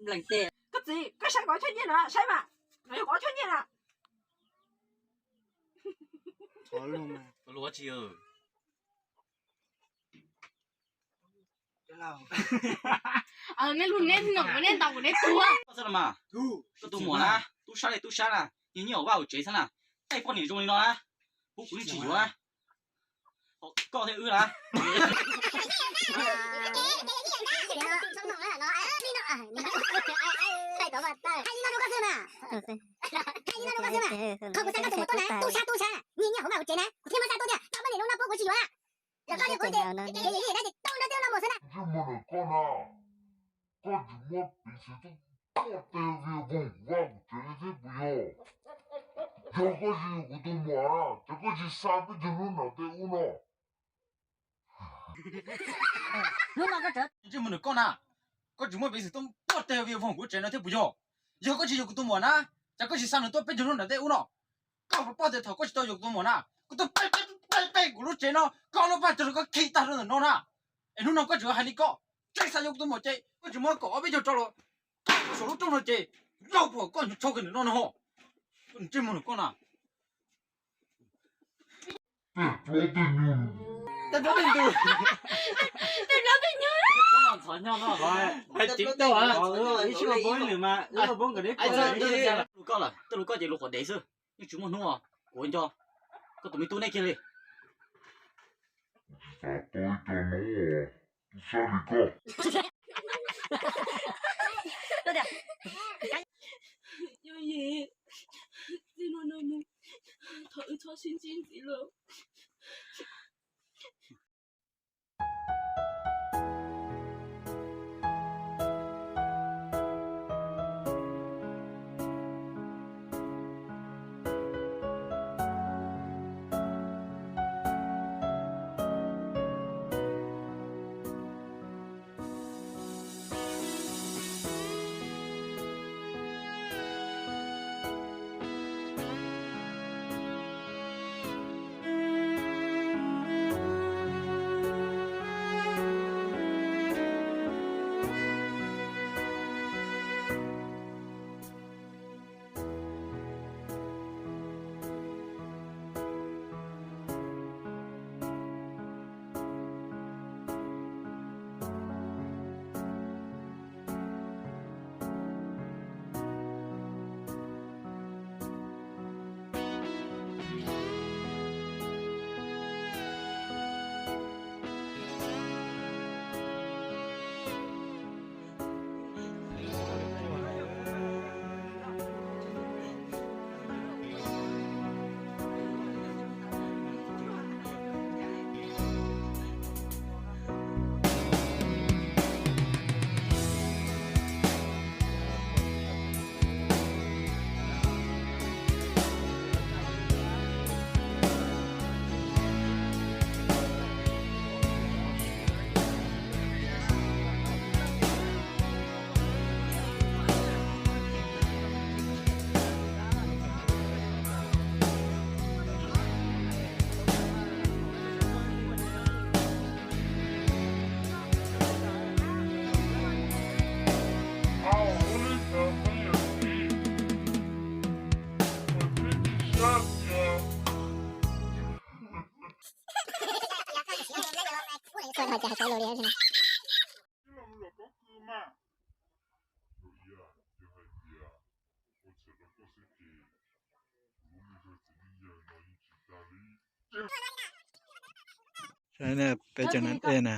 Lees tes. Koj txiv, koj saib kom choj nyiaj na, saib mas. Yog kom choj nyiaj na. Luag tsis nej lub neb no kuv neb ntaus kuv neb tuag. Koj tus muam na, tub sab li tub sab na, nyiag nyiaj hauv vaj hauv tsev xwb na. Tej poj niam zoo li no na, pub kuv yeej tsis yuav na. Koj thiab wb na. Hais li no rau koj xwb na. Qhov kuv xa koj tus muam tuaj na, tub sab tub sab, nyiag nyiaj hauv vaj hauv tsev na, kuv thiaj muab xa tuaj tiag. Cov poj niam zoo no pub kuv tsis yuav na. Los koj thiaj kuv ces, ces, ces, ces, ces, tau no tej no mus xwb na. Ntsej muag ntawm koj na, koj tsis muab peev xwm tuaj poj teg via voog kuv vaj kuv tsev thiab puas yog? Yog koj tsis yog kuv tus muam na, ces koj tsis xa peb caug hnub nram tej ub no. Hnub no koj tseem ntsej muag ntawm koj na, koj tsis muaj peev xwm tuaj poj teg via voog kuv tsev no thiab puas yog? Yog koj tsis yog kuv tus muam na, ces koj tsis xa nws tuaj peb caug hnub nram tej ub no. Koj puas paub tias thaum koj tsis tau yog kuv tus muam na, koj tuaj peb peb peb kuv lub tsev no, koj lub paj rau koj khi tag rau ntawm no na. Es hnub no koj tseem hais li koj, tseem xav yog kuv tus muam ces koj tsis muab kaum ob peb caug rau los, koj saum lub rooj no ces laug puag koj ntshaw kawg ntawm no no ho. Ntsej muag ntawm koj na. Tej plaub tej nyuag. Tej plaub tej nyuag. Hais tseem tau. Ib sij poob ib lwm mas, ib sij poob nkawd deb. Koj lawm, tej lus koj ces lus qhuav dev xwb, yeej tsis muaj hnub kuv nco koj tus me tub nej kiag li. Xav tau ib co hnub, sab li koj. Txij no no mus, thov wb txhob sib ntsib ntxiv lawm. Saib na, peb cov nas dej na,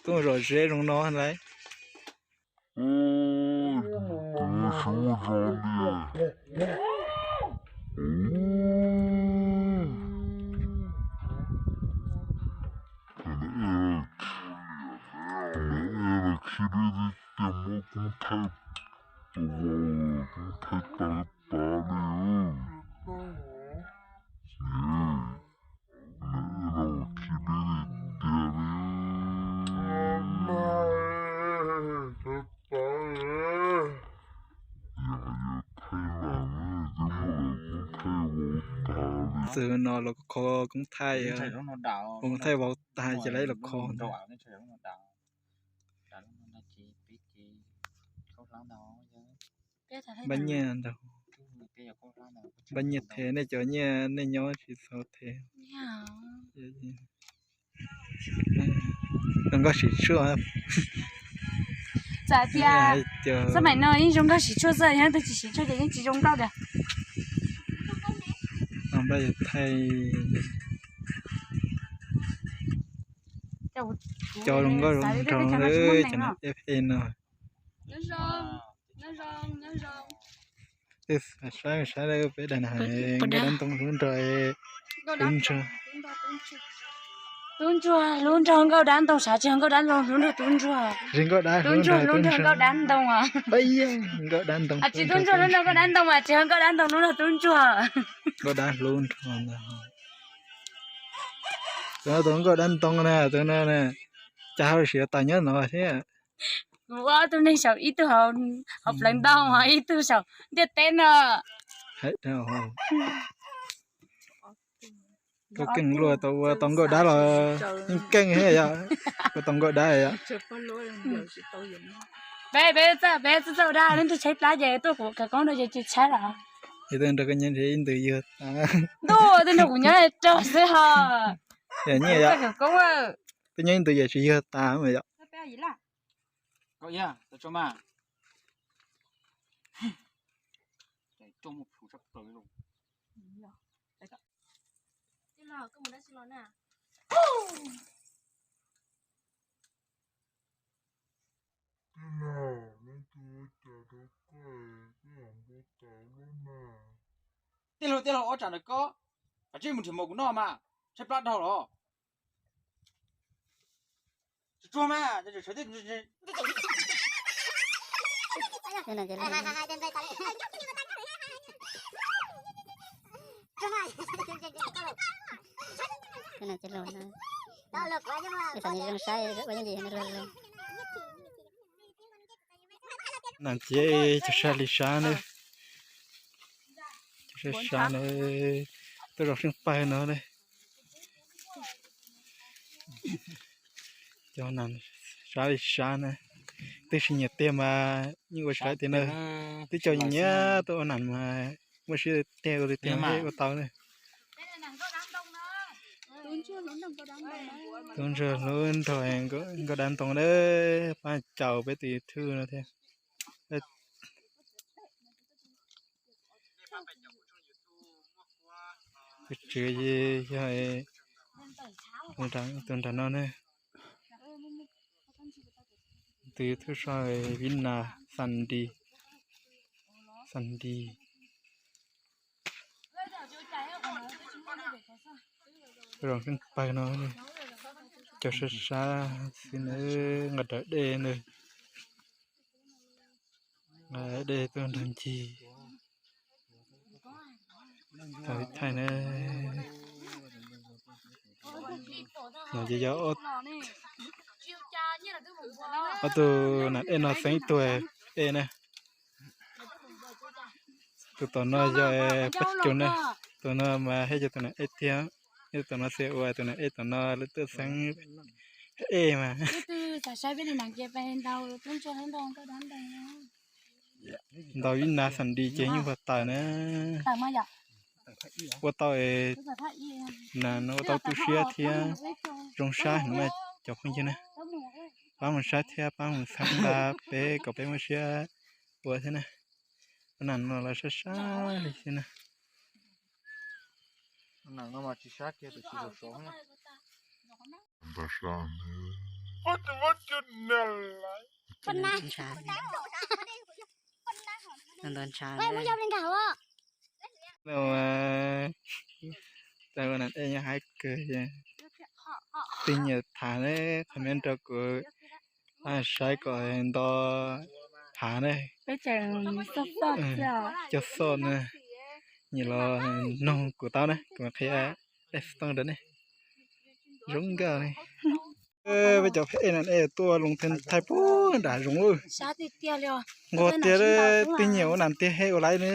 tuaj zom zeb zoo no lawm. Txog no los kho koob thaij, koob thaij vau tag ces lawv los kho. Npaj nyiaj ntau. Npaj nyiaj them nej cov nyiaj nej nyob tsis txhob them. Zoo nkauj siv tshuaj. Txawm tias xab maim no yeej zoo nkauj siv tshuaj xwb, yog leej twg tsis siv tshuaj ces yeej tsis zoo nkauj tiag. Npaj yuav thaij cov zoo nkauj zoo nraug F E no. Saib saib peb daim nkauj dab ntoo hlub nraug, hlub nraug. Tub ntsuag hlub nraug nkauj dab ntoo, sav tsis yog nkauj dab ntoo hlub nraug tub ntsuag. Tub ntsuag hlub nraug nkauj dab ntoo. Nkauj dab ntoo. Tsis tub ntsuag hlub nraug nkauj dab ntoo mas tsis yog nkauj dab ntoo hlub nraug tub ntsuag. Nkauj dab hlub nraug ntag. Tus no tus nkauj dab ntoo na, tus no na, cas ho siv tas nyob no thiab. Kuv ua ob tug neeg saum, ib tug hauv plawv ntoo, ib tug saum ntiaj teb no. Koj keej luaj tau ua tau nkauj dab los yeej keej thiab yom, ua tau nkauj dab yom. Peb, peb txawj, peb txawj txawj ua dab, leej twg tshaib plab ces tuaj kuv khawv koob rau ces tsis tshaib los. Yog twb nrog koj nyob ntshe ib ntws yuag tas. Ntuj, twb nrog kuv nyob rog xwb ho. Yog nyiaj yom. Twb nyob ib ntws yam tsis yuag tas mas yom. Tij laug, tij laug, ob tsam ntawm koj, kav tsij mus nrhiav mov kuv noj mas, tshaib plab dhau los. Tsuag mas, Nas ces cov sab li sab na, cov sab sab na, tuaj zov xeeb pawg no na. Cov nas sab li sab na, twb tsis nyiam tiag mas yeej ua tsis laib tiag na. Twb cov nyiam nyiam tuaj ua nas mas muaj siab tiag ua tiag ua tau na. Tub ntsuag hlub nraug nkauj dab ntoo na, pab caum peb tus YouTube no thiab. Tus tswv yog tus nram no ne. Tus YouTube sau Vib Nas Xas Dis, Xas Dis. Zoo xeeb pawg no, cov sab sab xwb na, nqa rawv dej na. Nqa dej tuaj nrog ncig. Thaij na. No ces yog ob tug nas ej no xeeb ib tug ej na. Tus tom no yog pab cum na, tus no mas thiaj yog tus nas ej tiag, thiab tus no xav ua tus nas ej, tom no lawv tuaj xeeb ej mas. Ntau Vib Nas Xas Dis ces yeej puas tawm na. Ua tau, nas no ua tau tu siab thiab zoo sab heev na cov phooj ywg na. Pab mus saib thiab pab mus txhawb nqa peb kom peb muaj siab ua thiab na. Ua nas no los sab sab li thiab na. Ntshav, ntshav, ntshav. Tau ua nas ej nyob haib kawg, tus nyiam tham ne comment rau kuv, saib kom nto hav ne. Cov xoj na, nyiam los noog kuv tau na, kuv mam qhia daim xov tooj rau nej. Zoo nkauj ne. Peb cov pheb ej nas ej tuaj loo thaij puag nram zoov lawm. Nquag tiag, twb nyiam ua nas tiag he ua laib ne.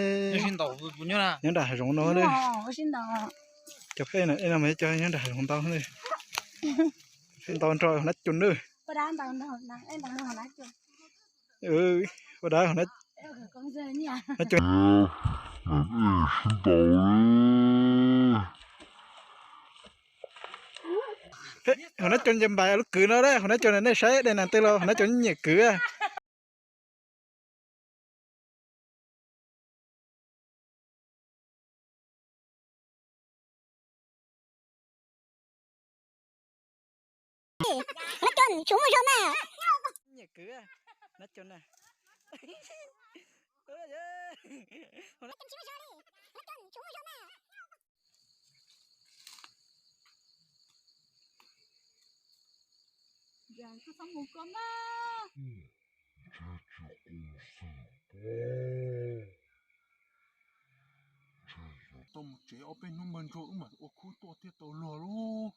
Nyob nram hav zoov no na. Cov pheb ej nas ej no mas cov nyob nram hav zoov ntau, ntau nrog nab cum na. Ua dab, hauv nab cov nce npais lub kwv no, hauv nab cov nej saib dej nag twg los hauv nab cov nyiam kwv. Nab cov tsis muaj zog na. Nyiam kwv, nab cov na. Tau mus tsev ob peb hnub npag ntsuag wb mam ua khub tuaj thiaj tau luag lauj.